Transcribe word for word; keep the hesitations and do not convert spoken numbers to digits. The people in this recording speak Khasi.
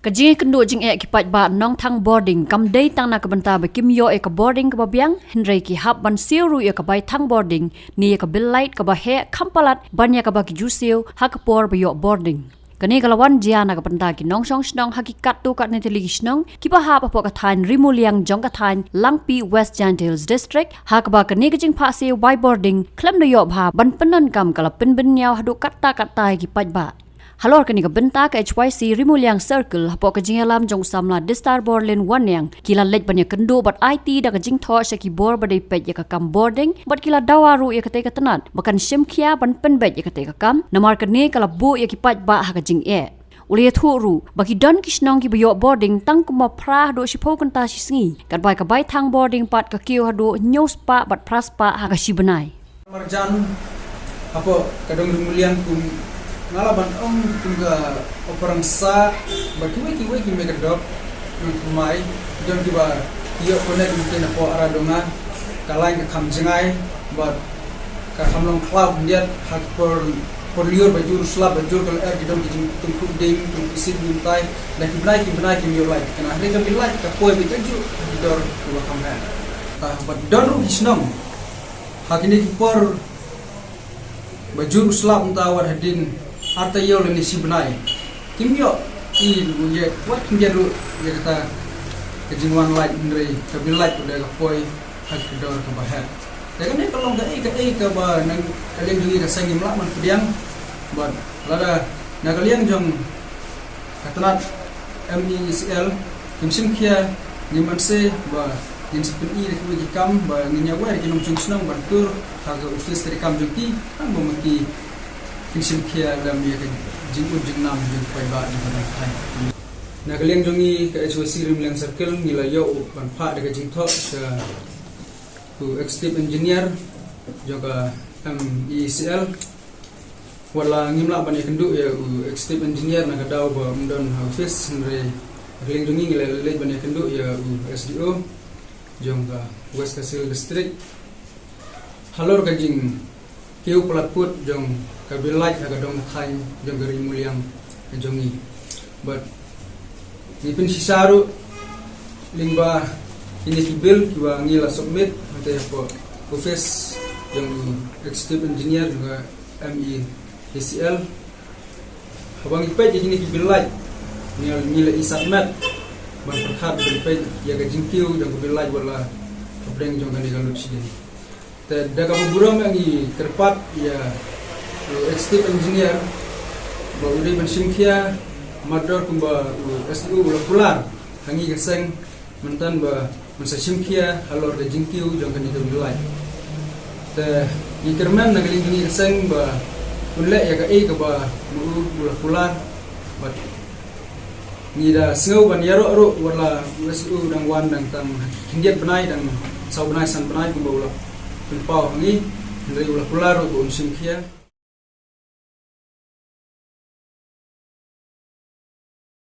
Ka jingkynduh jingeh ki paidbah nongthang bording kam dei tang na ka bynta ba kim ïoh ïa ka bording kaba biang, hynrei ki hap ban siew ruh ïa ka bai thang bording ne ïa ka bill light kaba heh kham palat ban ïa kaba ki ju siew ha ka por ba ïoh bording. Kane ka la wan jia na ka bynta ki nongshong shnong ha ki katto katne tylli ki shnong kiba hap hapoh ka thaiñ Rimuliang jong ka thaiñ Langpih, West Jaintia Hills District, ha kaba kane ka jingphah siew bai bording khlem da ïoh bha ban pyndonkam ka la pynbynñiaw haduh katta katta ïa ki paidbah. Halor kane ka bynta ka H Y C Rimuliang Circle hapoh ka jingïalam jong u samla Distar Borlin Wanniang ki la leit ban ïakynduh bad aiti da ka jingthoh sha ki bor ba dei peit ïa ka kam bording bad ki la dawa ruh ïa katei ka tnat ba kan shim khia ban pynbeit ïa katei ka kam namar kane ka la buh ïa ki paidbah ha ka jingeh. U la ïathuh ruh ba ki don ki shnong kiba ïoh bording tang kumba phra haduh shiphew kynta shi sngi, katba ka bai thang bording pat ka kiew haduh hynñiew spah bad phra spah ha ka shi bnai. Marjan hapoh ka dong Rimuliang kum nga la ban ong kum ka Oparangsa bad kiwei kiwei ki mei ka dok nang kumai, ki don kiba ïoh connect mynta hapoh Aradonga, ka lain ka kham jngai bad ka kham long khlaw khyndiat ha ka por, por lyiur ba jur slap ba jur ka lyer ki don ki jingtyngkhuh ding tyngkhuh sit mynta, da ki bnai ki bnai kim ïoh light, kane hynrei ka bill light ka poi beit kajuh ha ki dor kiba kham heh. Bad don ruh ki shnong ha kine ki por ba jur u slap mynta wat hadien ar taïew lane shi bnai kim ïoh i ruh ïa wat khyndiat ruh ïa kata ka jingwan light, hynrei ka bill light ka da ka poi ha ka dor kaba heh. Te kane ka long kaei kaei kaba na ka liang jong ngi ka seng ngim lah ban pdiang. Bad lada na ka liang jong ka tnat M E E C L kim shim khia, ngim banse ba ngin sa pyni da kiwei ki kam ba ngin ïa wer ki nongshong shnong ban tur ha ka office treikam jong ki, tang ba ma ki kin shim khia lem ïa ka jingud jingnam jong ki paidbah jong ka dong thaiñ. Na ka liang jong ngi ka H Y C Rimuliang Circle ngi la ïoh ban phah da ka jingthoh sha u executive engineer jong ka M E E C L. Wat la ngim lah ban ïakynduh ïa u executive engineer na ka daw ba um don ha office, hynrei na ka liang jong ngi ngi la leit ban ïakynduh ïa u S D O jong ka West Khasi Hills District halor ka jingkiew palat put jong ka bill light ha ka dong ka thaiñ jong ka Rimuliang ka jong ngi. Bad ngi pynshisha ruh lyngba kine ki bill kiba ngi la submit hangtei hapoh office jong u executive engineer jong ka M E E C L. Haba ngi peit ïa kine ki bill light ngi, ngi la i sat met ban pyrkhat ban peit ïa ka jingkiew jong ka bill light wat la hapdeng jong kane ka load shedding. Te da kaba burom ngi kyrpad ïa u executive engineer ba u dei ban shim khia, marwei kumba u S D O u la kular ha ngi ka seng mynta ba un sa shim khia halor ka jingkiew jong kane ka bill light. Te ngi kyrmen na ka liang jong ngi ka seng ba un leh ïa kaei kaba ma u u la kular. Bad ngi da sngew ban ïaroh ruh wat la u S D O u dang wan dang tang khyndiat bnai, dang saw bnai san bnai kumba u la pynpaw ha ngi, hynrei u la kular ruh ba un shim khia.